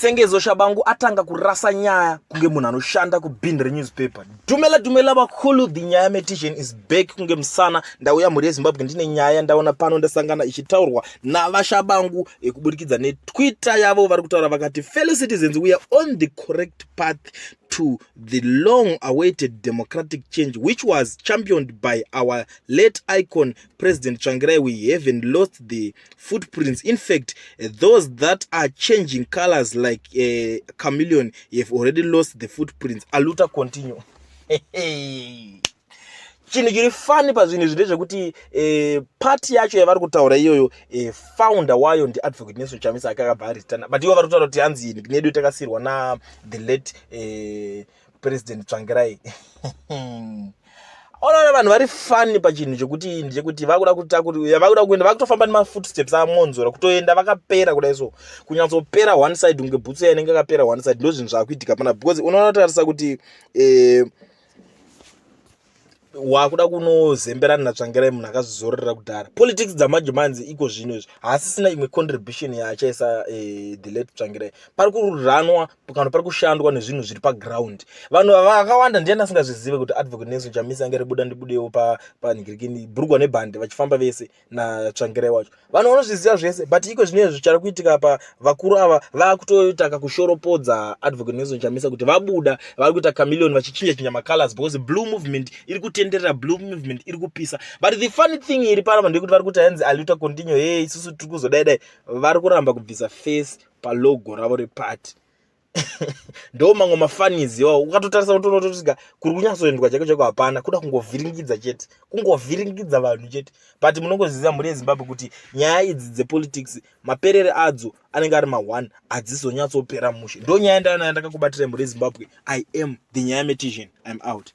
Sengezo Shabangu atanga kurasa nyaya kunge munhu anoshanda kubin renewspaper. Dumela dumela vakhulu, the nyaya metician is back kunge musana. Ndauya mhuri yeZimbabwe ndine nyaya ndaona pano ndasangana ichitaurwa naVaShabangu kuburikidza neTwitter yavo. Vari kutaura vakati, "Fellow citizens, we are on the correct path to the long awaited democratic change which was championed by our late icon, President Tsvangirai. We haven't lost the footprints. In fact, those that are changing colors like a chameleon have already lost the footprints. Aluta continue." Chinhu chiri funny pazvinhu izvi ndezvekuti party yacho yavari kutaura iyoyo, founder wayo ndiAdvocate Nelson Chamisa, akakabva aritana, but ivo vari kutaura kuti hanzi nedu takasiyirwa na the late President Tsvangirai. Onaona vanhu vari funny pachinhu chokuti ndechekuti vakuda vakuda kuenda, vakutofamba nemafootsteps aMwonzora, kutoenda vakapera kudai, so kunyatsopera one side kunge bhutsu yainenge yakapera one side. Ndo zvinhu zvaakuitika pana, because unoona tarisa kuti wakuda kunozemberana naTsvangirai, munhu akazvizororera kudhara. Politics dzamanje manzi iko zvino izvi haasisina imwe contribution yaachaisa the late Tsvangirai. Pari kuranwa kana pari kushandwa nezvinhu zviri paground. Vanhu vakawanda, ndiani asingazvizive kuti Advocate Nelson Chamisa ange ribuda ndibudewo panhingirikini bhurugwa nebhande vachifamba vese naTsvangirai wacho? Vanhu vanozviziva zvese, but iko zvino izvi chari kuitika pa vakuru ava vakutoita kakushoropodza Advocate Nelson Chamisa kuti vabuda vari kuita chameleon, vachichinja chinja macolors, because blue movement iri kutenderera, blue movement iri kupisa. But the funny thing iri panapa ndekuti vari kuti hanzi aluta continue, hey, isusu tiri kuzodai dai. Vari kuramba kubvisa face palogo ravo reparty. Ndo mamwe mafunnies iwawo. Ukatotarisa utonototika kuri kunyatsoendwa chaiko chaiko hapana, kuda kungovhiringidza chete, kungovhiringidza vanhu chete. But munongoziva, mhuri yeZimbabwe, kuti nyaya idzi dzepolitics maperere adzo anenge ari ma1, hadzizonyatsopera mushe. Ndo nyaya ndanayo ndakakubatira, mhuri yeZimbabwe. I am the nyaya metician. I'm out.